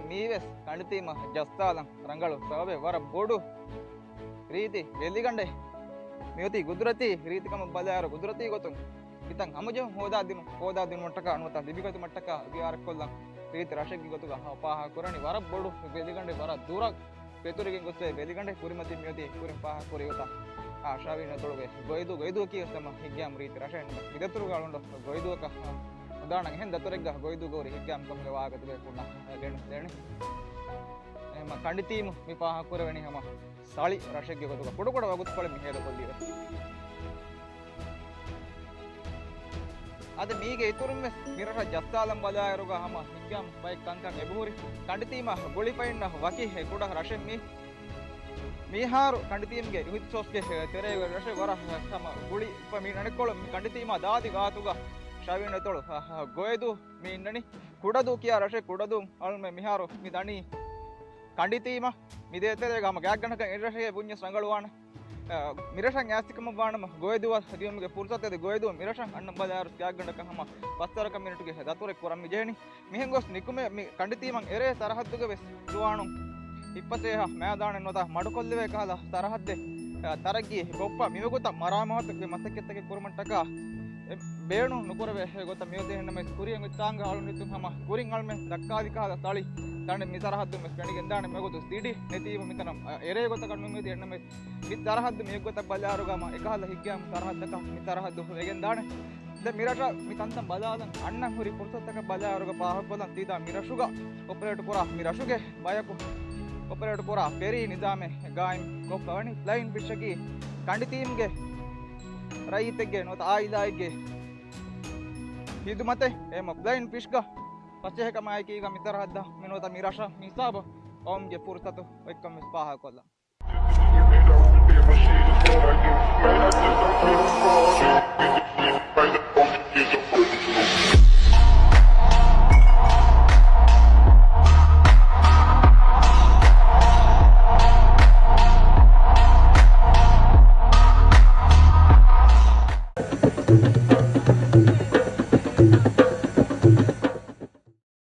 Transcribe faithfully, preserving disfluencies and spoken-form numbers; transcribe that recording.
މީވެސް ކަނޑިތީމަށް ޖައްސާލަން ރަނގަޅު ސަބަބެއް ވަރަށް ބޮޑު ރީތި ވެލިގަނޑެއް. މިއޮތީ ގުދުރަތީ ރީތިކަމަށް ބަލާއިރު ގުދުރަތީ ގޮތުން ކިތަން ހަމަޖެހުން ހޯދާދިނު، ހޯދާދިނުމަށްޓަކާ ނުވަތަ ލިބިގަތުމަށްޓަކާ ޒިޔާރަތްކޮށްލަން ރީތި ރަށެއްގެ ގޮތުގަ ފާހަގަކުރަނީ. ވަރަށް ބޮޑު ވެލިގަނޑެއް، ވަރަށް ދުރަށް ފެތުރިގެން ގޮސްފައި ވެލިގަނޑެއް ކުރިމަތިން މިއޮތީ ކުރިން ފާހަގަކުރި ގޮތަށް. އާ، ޝާވީން އަތޮޅުގެ ގޮއިދޫ، ގޮއިދޫއަކީ ވެސް ހަމަ ހިތްގައިމު ރީތި ރަށެއް ނޫން. މިދަތުރުގަ އަޅުގަނޑު ގޮއިދޫއަކަށް ނުދާނަން. އެހެން ދަތުރެއްގަ ގޮއިދޫ ގޮވުރި ހިތްގައިމުކަމުގެ ވާހަކަ ތިބޭފުޅުންނަށް ގެނެސްދޭނެ. އެހެންމަ ކަނޑިތީމު މި ފާހަގަކުރެވެނީ ހަމަ ސަޅި ރަށެއްގެ ގޮތުގަ ކުޑަކުޑަ ވަގުތުކޮޅެއް މި ހޭދަކޮށްލީވެ. އަދި މީގެ އިތުރުން ވެސް މިރަށަށް ޖައްސާލަން ބަލާއިރުގަ ހަމަ ހިތްގައިމު ބައެއް ކަންކަން އެބަހުރި. ކަނޑިތީމަށް ގުޅިފައިންނަ ވަކި ކުޑަ ރަށެއް މީ. މިހާރު ކަނޑިތީމްގެ ރިހިތި ސޯސްގެ ތެރޭގަ ރަށެއް ވަރަށް ހަމަ ގުޅިފަ މި އަނެއްކޮޅު މި ކަނޑިތީމާ ދާދި ގާތުގަ ޝާވީން އަތޮޅު ގޮއިދޫ މި އިންނަނީ. ކުޑަދޫ ކިޔާ ރަށެއް ކުޑަދޫ އަޅުމެ މިހާރު މި ދަނީ ކަނޑިތީމަށް މި ދޭތެރޭގަ ހަމަ ގާތްގަނޑަކަށް އެއްރަށެއް ބުންޏަސް ރަނގަޅުވާނެ. އަ، މިރަށަށް އައިސްތިކަމަށް ވާނަމަ ގޮއިދޫއަށް ދިޔުމުގެ ފުރުސަތެއް ދޭ. ގޮއިދޫ މިރަށަށް އަންނަން ބަލާއިރު ގާތްގަނޑަކަށް ހަމަ ފަސްވަރަކަށް މިނިޓުގެ ދަތުރެއް ކުރަން މިޖެހެނީ. މިހެން ގޮސް ނިކުމެ މި ކަނޑިތީމަށް އެރޭ ސަރަހައްދުގަ ވެސް ޒުވާނުން ހިއްޕަސޭހަ މައިދާނެއް ނުވަތަ މަޑުކޮށްލެވޭ ކަހަލަ ސަރަހައްދެއް، އަ، ތަރައްގީ ކޮށްފަ މިވަގުތަށް މަރާމާތުގެ މަސައްކަތްތަކެއް ކުރުމަށްޓަކާ ބޭނުން ނުކުރެވޭ ގޮތަށް މިއޮތީ. އެހެންނަމަވެސް ކުރިއަށް އޮތް ތާނގަ އަޅުން ހިތުން ހަމަ ކުރިން އަޅުމެން ދައްކާލި ކަހަލަ ސަޅި ތަނެއް މި ސަރަހައްދުން ވެސް ފެނިގެންދާނެ. މިވަގުތު ސިޑި ނެތީމަ މިތަނަށް އެރޭ ގޮތަކަށް ނުމިއޮތީ. އެހެންނަމަވެސް މި ސަރަހައްދު މި އެއްގޮތަށް ބަލާއިރުގަ ހަމަ އެކަހަލަ ހިތްގައިމު ސަރަހައްދަކަށް މި ސަރަހައްދު ވެގެންދާނެ. ދެން މިރަށަށް މި ތަންތަން ބަލާލަން އަންނަން ހުރި ފުރުސަތުތަކަށް ބަލާއިރުގަ ފާހަގަކޮށްލަން ސީދާ މިރަށުގަ އޮޕަރޭޓް ކުރާ، މި ރަށުގެ ބަޔަކު އޮޕަރޭޓް ކުރާ ފެރީ ނިޒާމެއް ގާއިމް ކޮށްފަ ވަނީ. ފްލައިން ފިޝްއަކީ ކަނޑިތީމްގެ ރައްޔިތެއްގެ ނުވަތަ އާއިލާއެއްގެ ހިދުމަތެއް. އެހެންމަ ފްލައިން ފިޝްގަ ފަސޭހަކަމާއެކީގަ މި ސަރަހައްދަށް މި ނުވަތަ މި ރަށަށް މި ހިސާބަށް އައުމުގެ ފުރުސަތު އޮތްކަން ވެސް ފާހަގަކޮށްލަން.